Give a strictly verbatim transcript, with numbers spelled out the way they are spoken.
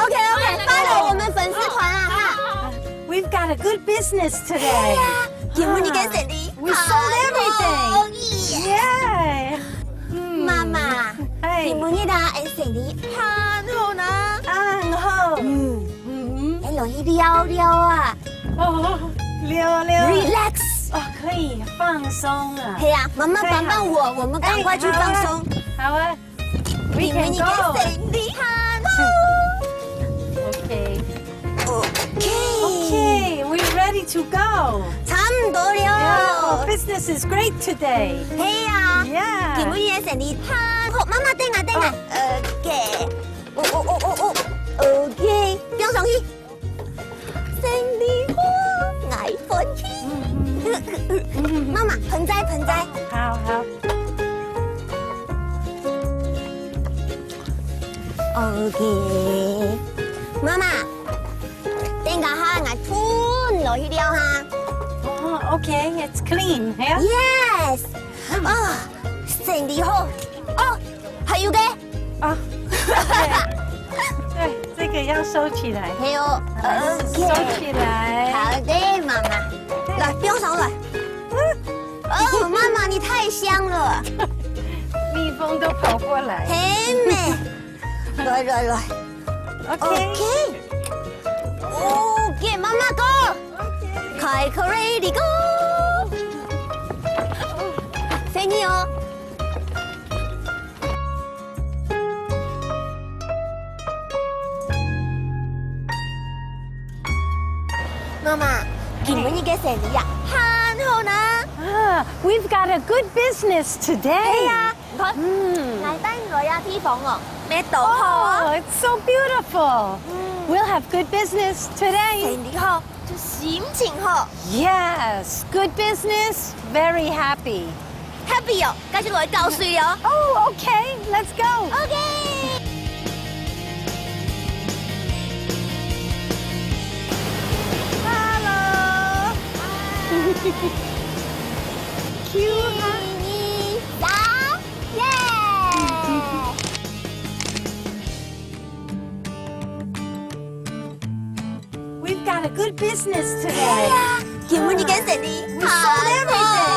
OK OK，follow我们粉丝团啊哈。 We've got a good business today. 今晡日个生理，We sold everything. Yeah. 妈妈，今晡日啊，个生理很好呢。很好。嗯嗯，哎，落去尞尞啊。哦，尞尞。Relax。哦，可以放松了。对啊，妈妈帮帮我，我们赶快去放松。好啊。好啊。 We can go. 差不多了。OK。OK。OK, we're ready to go. 差不多了。Yeah, business is great today. 嘿呀。Yeah。今晡日个生理，好，妈妈等啊等啊。OK。哦哦哦哦哦。OK，放上去。 生理好，𠊎歡喜。妈妈，盆栽，盆栽。好好。OK。妈妈，等下哈，𠊎吞落去了哈。哦，OK, it's clean, yeah? Yes。哦，生理好。哦，还有个。 啊，对，对，这个要收起来。还有，OK。收起来。好的，妈妈。来，放上来。哦，妈妈，你太香了。蜜蜂都跑过来。嘿咩。来来来。OK。OK。OK，妈妈 go。开口 ready go。谢谢你哦。 妈妈，今晡日个生理啊，很好呢。啊，we've got a good business today. 对呀，你看，嗯。来带你来呀，地方哦，乜多好啊。Oh, it's so beautiful. We'll have good business today. 生理好，就心情好。Yes, good business, very happy. Happy 哦，该就来搞水了。Oh, okay, let's go. OK。Hello。Q 哈。一、二、三，耶！ We've got a good business today. 今晡日个生理，We sold everything.